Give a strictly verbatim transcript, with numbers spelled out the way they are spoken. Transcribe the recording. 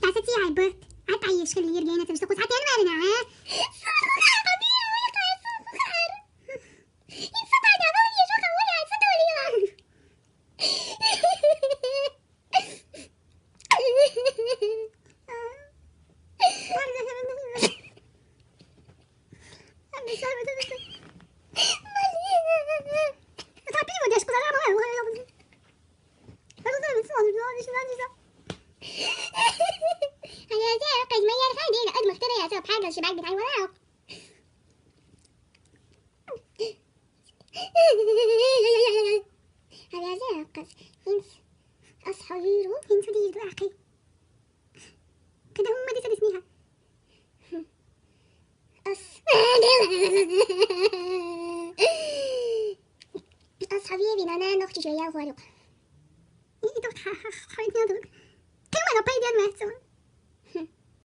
Тасаци айбыт. Ай, кайышка лир генэ тымшты кусат ен верина, э? Аляза кыз. Инс. Ас хавиру. Инс дирду акы. Кыда умма диса дисниха. Ас. Ас хавиру, нана нохчи я хуарюк. И то ха ха ха не дурк. Ты мана пойдём вместе.